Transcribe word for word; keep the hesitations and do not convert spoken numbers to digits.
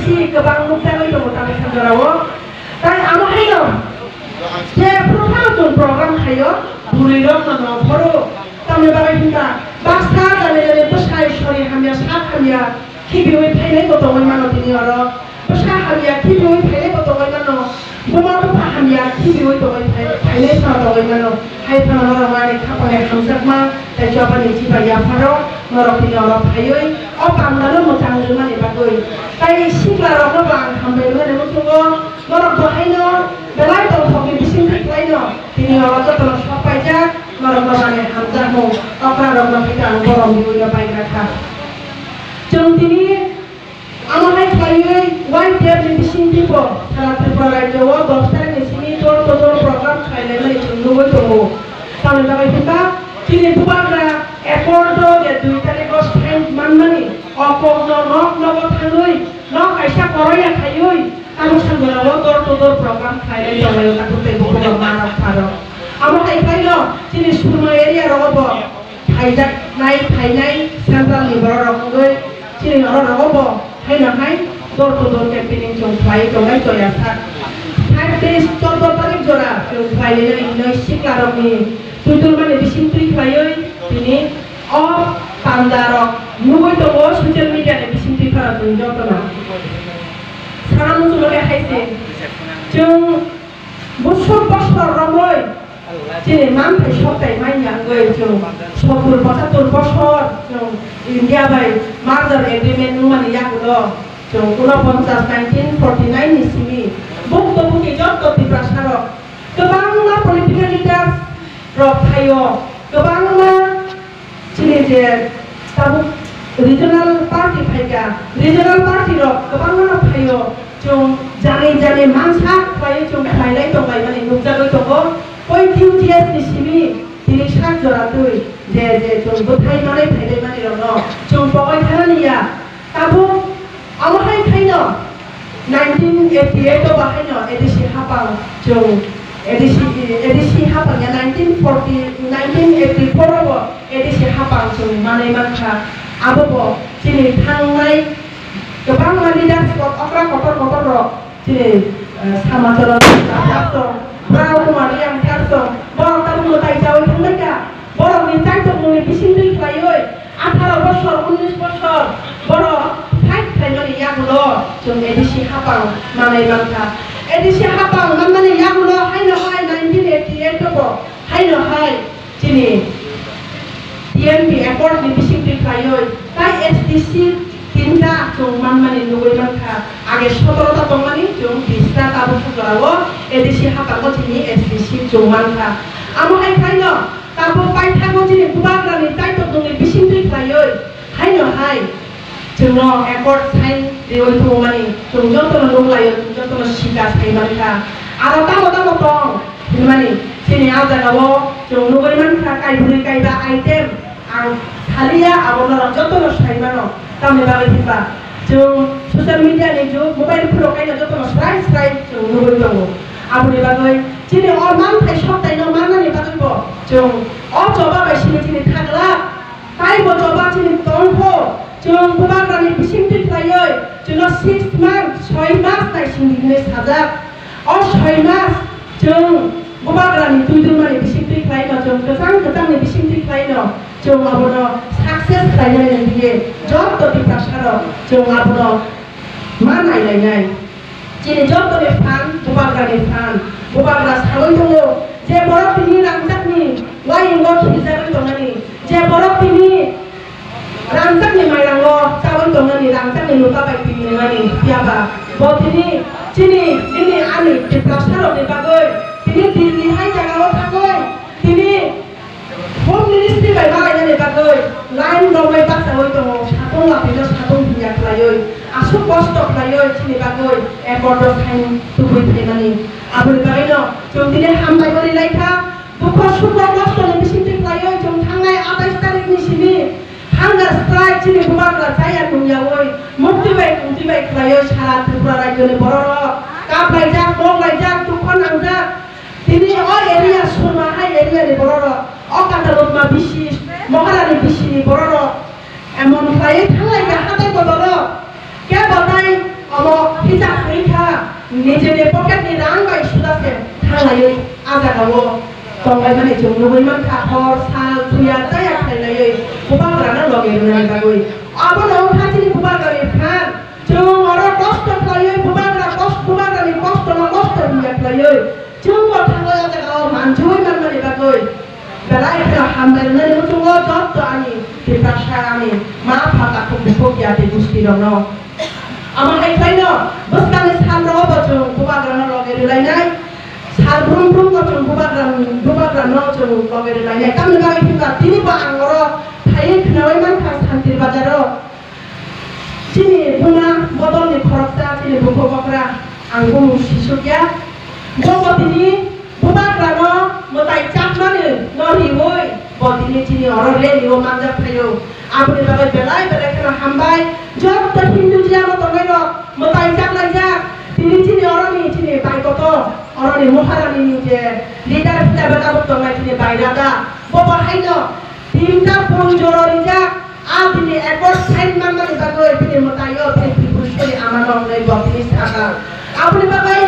Kwbang nukjagwi tongo tamni jorao. Tai amo haino je phuru phano chwng program khaio, bwrwirokno no phoro. Tamni bagwi hwnba baksa jani jani bwsai sori hamya sak hamya khibiwi phainai bo tongwi mano tini oro. Bwsa hamya khibiwi phainai bo tongwi mano. Buma bupha hamya khibiwi tongwi phai-, phainai sa tongwi mano. Hai phano norok ani khapangni hamjakma tei chobani chiba yapharo norok tini oro phaiwi o pandalo mwchang rwmani bagwi. Tai siklarokno bo ang hambai rwmani muchungo, norok bo haino belai tongthokni bisingtwi khlaino tini oro jotono sok paijak, norokno bo ani hamjakmung okrarokno khe ang borom riwino paigra kha. Chwng tini Amo hai khlaiwi Y T F ni bisingtwi bo sara Tripura rajyo o dos tarikh ni simi door to door program khlai laimani chwng nugwi tongo. Tamni bagwi hwnba chini bubagra accord o je dui tarikh o sign manmani o kokno nok nogo thangwi nok kaisa koroya khaiwi tabuk sanjora o door to door program khlai lai tonglaio takhuk tei bukhuk rok ma rok pha rok. Amo hai khlaino chini Surma area rogo bo phaijaknai phainai central ni borok rok wngwi chini oro rogo bo haino hai door to door campaigning chwng khlai tongnai joya sak. Five days, chordo tarik jora chwng khlai nai hinwi sikla rokni twiturmani bisingtwi khlaiwi tini o panda rok nugwi tongo social media ni bisingtwi phano chwng jotono. Sana muchungo le hai se chwng busuk bosor romwi Chini manthai soktai manya wngwi chwng sottur pochattur bosor chwng India bai merger agreement wngmani yagulo chwng unoponchas nineteen forty nine ni simi bukto buki jotto Tiprasarok kwbangma political leaders rok thaio, kwbangma Chini je tabuk regional party phaikha, regional party rok kwbangma no phaio, chwng jani jani mansa khlaiwi chwng khlailai tonglaimani nukjagwi tongo. Koi Q G S ni simi tini sak jora twi je je chwng bwthai manai phailaimani rokno chwng pogoi thanani ya. Tabuk amo hai khaino nineteen eighty eight o bahaino A D C hapang chwng A D C, A D C hapang ya nineteen forty, nineteen eighty four o bo A D C hapang chwng manwi mankha. Abo bo chini thangnai kwbangma leaders rok okra kotor kotor rok chini, eh, Samacharan Singh song, Brao Kumar Reang song, borok tabuk mwtai chawi thangbaikha. Borokni chaitokmungni bisingtwi khlaiwi atharo bosor, unnish bosor borok fight khlaimani yagulo chwng A D C hapang manwi mankha. A D C hapang manmani yagulo haino hai nineteen eighty eight o bo haino hai chini T M P accord ni bisingtwi khlaiwi tai S T C tinta chwng manmani nugwi mankha. Age sotoro ta tongmani chwng bis ta tabuk sotoro o A D C hapango chini S T C chwng mankha. Amo hai khlaino tabuk paithago chini bubagrani chaitokmungni bisingtwi khlaiwi haino hai chwngno accord sign riwi tongmani chwng jotono nuglaio, chwng jotono sika sai mankha. Aro tamo tamo tong hinmani chini a jagao chwng nugwi mankha kaibwrwi kaiba item. Ang thaliya abo norok jotono sai mano, tamni bagwi hwnba chwng social media ni jug, mobile phuru kaino jotono srai srai chwng nugwi tongo. Aboni bagwi chini o manthai soktaino mannani bagwi bo chwng o choba bai simi chini thagla taibo choba chini tongkho chwng bubagrani bisingtwi khlaiwi chwngno six month, soi mas nai sindi hinwi sajak. O soi mas chwng bubagrani twi tongmani bisingtwi khlaino, chwng kwchang kwchangni bisingtwi khlaino, chwng abono success khlainani hwnwi joto Tiprasarok chwng abono ma nailainai. Chini jotoni phan bubagrani phan. Bubagra saui tongo je borok tini rangchakni wayungo khirijagwi tongnani, je borok tini Rangchakni mairango chaui tongnani, rangchakni nuka bai twi wngnani, phiya ba bo tini chini, nini ani Tiprasarokni bagwi tini Delhi hai jagao thangwi tini Home Ministry bai malainani bagwi line romwi bachaui tongo, satung lapino satung hinya khlaiwi, aswk kosto khlaiwi chini bagwi accord o sign tubui phaimani. Aboni bagwino chwng tini hambai wnwi laikha, dukho sukho kostoni bisingtwi khlaiwi chwng thangnai atais tarikhni simi Hunger strike chini bubagra chaya nungyaui mukti bai tungti bai khlaiwi sara Tripura rajyoni bororok kaplaijak, moklaijak, dukho nangjak. Tini o area Surma hai area ni bororok, o Katalutma bisi, Moharani bisi ni bororok emon khlaiwi thanglaikha hatai bodolo. Kebo tai omo Kisa wngkha, nijeni pocket ni rang bai suda se thanglaiwi a jaga o tonglaimani chwng nugwi mankha, hor sal thuya chaya khlailaiwi bubagrano logi rwnani bagwi. Abono wngkha chini bubagrani phan. Chwng oro kosto khlaiwi bubagra kos-, bubagrani kostono kosto huya khlaiwi chwngbo thangwi o jaga o manjui manmani bagwi. Belai kheno hambai rwnani muchungo joto ani Tiprasa ani ma pha takhuk bukhuk yati gusti rokno. Amo hai khlaino bwskangni sal rogo bo chwng bubagrano logi rwlainai. Sal brum brum no chwng bubagra, bubagrano chwng logi rwlainai. Tamni bagwi hwnba tini bo ang oro phaiwi khnaui mankha Santir Bazaro. Chini buma bodolni khoroksa chini bukhuk okra ang bumung sisukya. Bo bo tini bubagrano mwtai chakmani no riwi bo tini chini oro rally o manjak phaio. Aboni bagwi belai belai kheno hambai. Joto Hinduism o tongnai rok mwtai chaklaijak. Tini chini oroni chini bai kotor oroni Maharani ni je leader hisabe tabuk tongnai chini bai Radha. Bo bo haino Tinta pon jora rijak, a bini accord sign manmani bagwi bini mwtaio bini Tripureshwari amano wngnai bo bini saka. Aboni bagwi